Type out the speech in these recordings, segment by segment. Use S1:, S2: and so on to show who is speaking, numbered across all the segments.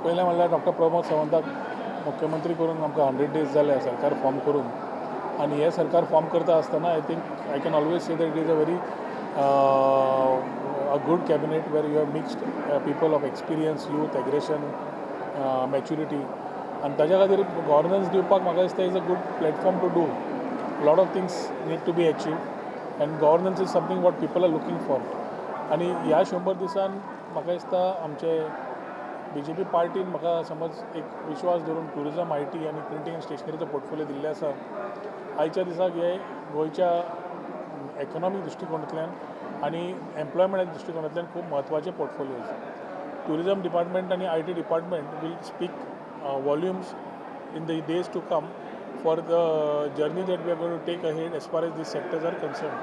S1: पयलें म्हणल्यार डॉक्टर प्रमोद सावंताक मुख्यमंत्री करून आमकां 100 डेज जाले सरकार फॉर्म करून आनी हें सरकार फॉर्म करता आसतना, I think I can always say that it is a very a good cabinet where you have mixed people of experience, youth, aggression, maturity. आनी ताज्या खातीर गव्हर्नन्स दिवपाक म्हाका दिसता is a good platform to do. Lot of things need to be achieved and governance is something what people are looking for. आनी ह्या 100 दिसान म्हाका दिसता आमचे बीजेपी पार्टीन म्हाका समज एक विश्वास दवरून टुरिजम, IT आनी प्रिंटींग आनी स्टेशनरीचो पोर्टफोलियो दिल्ले आसा. आयच्या दिसाक हे गोंयच्या इकॉनॉमीक दृश्टिकोनांतल्यान आनी एम्प्लॉयमेंटाच्या दृश्टिकोनांतल्यान खूब म्हत्वाचे पोर्टफोलियोज. टुरिजम डिपार्टमेंट आनी IT department will speak volumes in the days to come for the journey that we are going to take ahead as far as these sectors are concerned.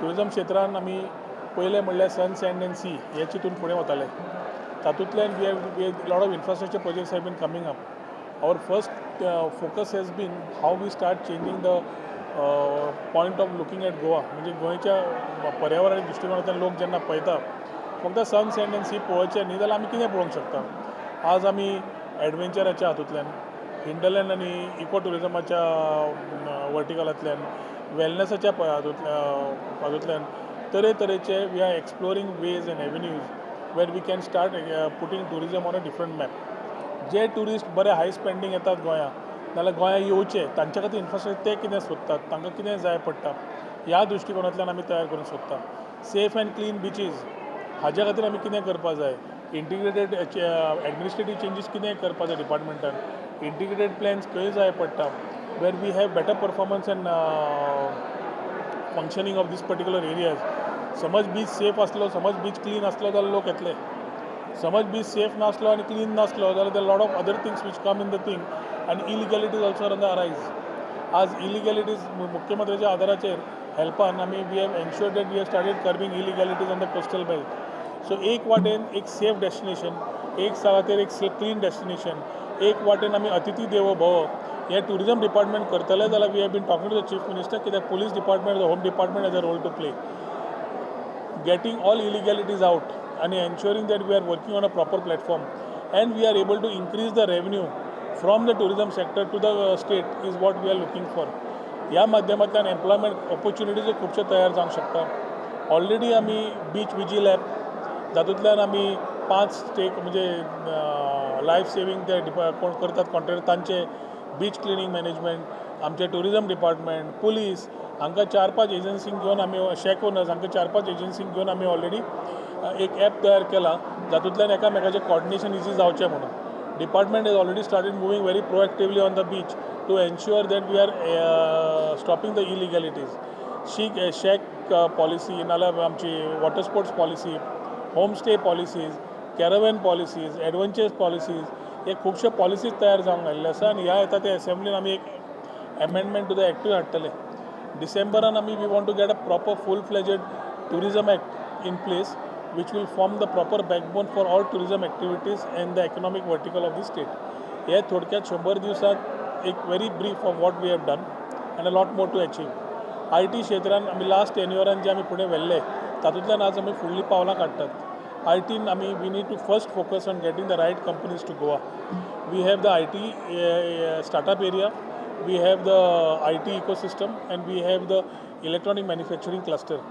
S1: Tourism क्षेत्रान आमी पयलें म्हणल्यार सन, send and C हे चिंतून फुडें वताले. तातूंतल्यान we lot of infrastructure projects have been coming up. Our first focus has been how we start changing the point of looking at Goa. म्हणजे गोंयच्या पर्यावरणाच्या दृश्टिकोनांतल्यान लोक जेन्ना पळयता, फक्त सन, सँड एंड सी पळोवचें न्ही जाल्यार आमी कितें पळोवंक शकता? आज आमी एडवेंचराच्या हातूंतल्यान, हिंटरलँड आनी इको ट्युरिजमाच्या वर्टिकलांतल्यान, वेलनसाच्या हातूंतल्यान तरेतरेचे we are exploring ways and avenues where we can start putting tourism on a different map. J tourist बरे हाय स्पेंडींग येतात गोंयां, नाल्यार गोंयां येवचे, तांच्या खातीर इन्फ्रास्ट्रक्चर ते कितें सोदतात, तांकां कितें जाय पडटा, ह्या दृश्टिकोनांतल्यान आमी तयार करूंक सोदता. सेफ अँड क्लीन बिचीज हाज्या खातीर आमी कितें करपा जाय, इंटिग्रेटेड एडमिनिस्ट्रेटीव चेंजीस कितें करपा जाय, डिपार्टमेंटान इंटिग्रेटेड प्लॅन्स खंय जाय पडटा, where we have better performance and functioning of this particular areas. समज बीच सेफ आसलो, समज बीच क्लीन आसलो जाल्यार लोक येतले. समज बीच सेफ नासलो आनी क्लीन नासलो जाल्यार there lot of other things which come in the thing आनी illegalities also are on the rise. आज इलिगॅलिटीज मुख्यमंत्र्याच्या आदाराचेर, हेल्पान आमी we have ensured that we have started curbing illegalities on the coastal belt. So एक वाटेन एक safe destination, एक खातीर एक क्लीन डेस्टिनेशन, एक वाटेन आमी अतिथी देवो भव हें ट्युरिजम डिपार्टमेंट करतले जाल्यार we have been talking to the Chief Minister, कित्याक police department, the home department has a role to play. Getting all illegalities out and ensuring that we are working on a proper platform and we are able to increase the revenue from the tourism sector to the state is what we are looking for. ह्या माध्यमांतल्यान employment opportunities खुबश्यो तयार जावंक शकता. Already आमी beach vigil app, जातूंतल्यान आमी पांच stake म्हणजे लायफ सेवींग ते कोण करतात कॉन्ट्रॅक्ट, तांचे बीच क्लिनींग मॅनेजमेंट, आमचे ट्युरिजम डिपार्टमेंट, पुलीस हांकां चार पांच एजन्सींक घेवन आमी, शॅक ओनर्स हांकां चार पांच एजन्सींक घेवन आमी ऑलरेडी एक ॲप तयार केला, जातूंतल्यान एकामेकाचें कॉर्डिनेशन इजी जावचें म्हणून. Department has already started moving very proactively on the beach to ensure that we are stopping the illegalities. Shack policy नाल्यार आमची water sports policy, home stay policies, caravan policies, adventure policies, हे खुबशे policies तयार जावंक आयिल्ले आसा आनी ह्या येता ते एसेंब्लीन आमी एक एमेंडमेंट टू the एक्टूय हाडटले. डिसेंबरान आमी we want to get a proper full fledged tourism act in place, which will form the proper backbone for all tourism activities and the economic vertical of the state. हे थोडक्यात 100 दिवसात एक very brief of what we have done and a lot more to achieve. IT क्षेत्रान आमी last टेन्युअरान जे आमी फुडें व्हेल्ले, तातूंतल्यान आज आमी फुडलीं पावलां काडटात. आयटीन आमी we need to first focus on getting the right companies to Goa. We have the IT startup area, we have the IT ecosystem and we have the electronic manufacturing cluster.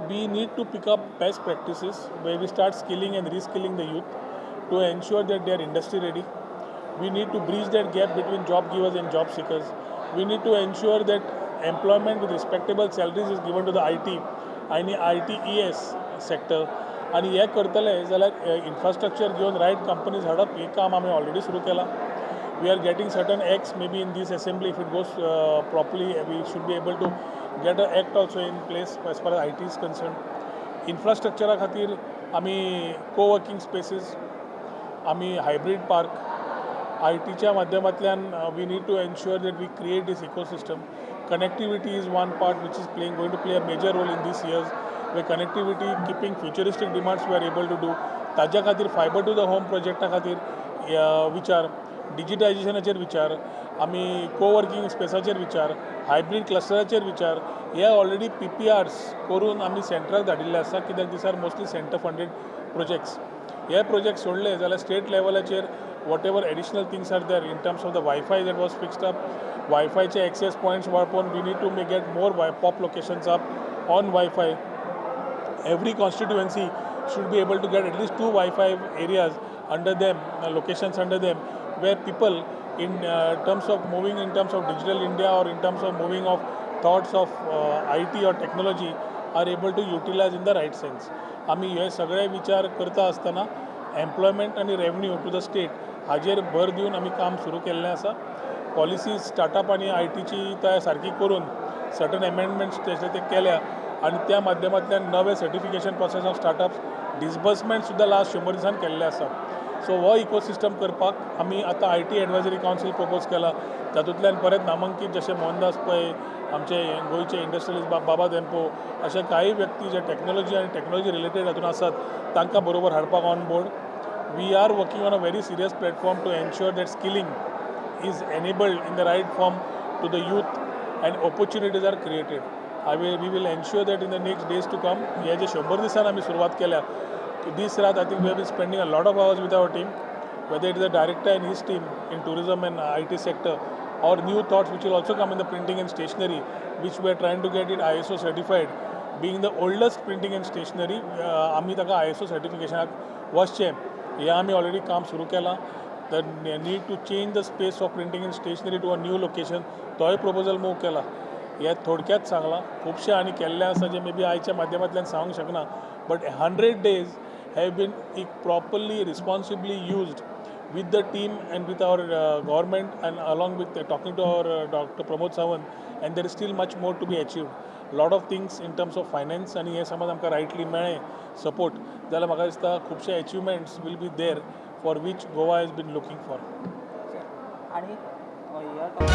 S1: We need to pick up best practices where we start skilling and reskilling the youth to ensure that they are industry ready. We need to bridge that gap between job givers and job seekers. We need to ensure that employment with respectable salaries is given to the IT आणि ITES sector. आनी हें करतले जाल्यार infrastructure घेवन right companies हाडप हें काम आमी ऑलरेडी सुरू केलां. We are getting certain acts. Maybe in this assembly, if it goes properly, we should be able to get a act also in place as far as IT is concerned. इन्फ्रास्ट्रक्चरा खातीर आमी co-working species, आमी hybrid park, आयटीच्या माध्यमांतल्यान we need to ensure that we create this ecosystem. Connectivity is one part which is playing going to play a major role in these years, where connectivity, keeping futuristic demands, we are able to do. ताज्या खातीर fibre two the home प्रोजेक्टा खातीर विचार, डिजिटायजेशनाचेर विचार, आमी coworking स्पेसाचेर विचार, hybrid क्लस्टराचेर विचार, हे already पीपीआर्स करून आमी सेंट्राक धाडिल्ले आसा, कित्याक these are mostly centre funded projects. हे प्रोजेक्ट सोडले जाल्यार स्टेट लेवलाचेर whatever additional things are there in terms of the WiFi that was fixed up, वायफायचे access points वाडोवन we need to may get more POP locations up on WiFi. Every constituency should be able to get at least two Wi-Fi areas under them, locations under them, where people in terms of moving in terms of Digital India or in terms of moving of thoughts of IT or technology are able to utilize in the right sense. आमी हे सगळे विचार करता आसतना employment आनी revenue two the state हाजेर भर दिवन आमी काम सुरू केल्लें आसा. पॉलिसीज स्टार्टअप आनी आयटीची तयार सारकी करून सर्टन एमेंडमेंट्स तशे ते केल्या आनी त्या माध्यमांतल्यान नवे certification process of startups, disbursement सुद्दां लास्ट 100 दिसान केल्ले आसा. सो हो इकोसिस्टम करपाक आमी आतां IT advisory council propose केला. तातूंतल्यान परत नामांकीत जशे मोहनदास पै, आमचे गोंयचे इंडस्ट्रियलिस्ट बाबा धेंपो, अशे कांय व्यक्ती जे टॅक्नोलॉजी आनी टॅक्नोलॉजी रिलेटेड हातून आसात, तांकां बरोबर हाडपाक on board. We are working on a very serious platform to ensure that skilling is enabled in the right form to the youth and opportunities are created. We will ensure that in the next days to come, हे जे 100 दिसान आमी सुरवात केल्या, दीस रात I think we have been spending a lot of hours with our team, whether it is the director and his team in tourism and IT sector or new thoughts which will also come in the printing and stationery, which we are trying to get it ISO certified. Being the oldest printing and stationery, आमी ताका ISO सर्टिफिकेशनाक वचचें हें आमी already काम सुरू केलां. The need to change the space of printing and stationery to a new location, तोय proposal move केला. हे थोडक्यात सांगलां. खुबशें आनी केल्लें आसा जें मे बी आयच्या माध्यमांतल्यान सांगूंक शकना, but 100 days have been properly, responsibly used with the team and with our government and along with talking to our Dr. Pramod Sawant, and there is still much more to be achieved. Lot of things in terms of finance आनी हे समज आमकां rightly मेळ्ळें support जाल्यार म्हाका दिसता खुबशे achievements will be there for which Goa has been looking for.
S2: आणि ह्या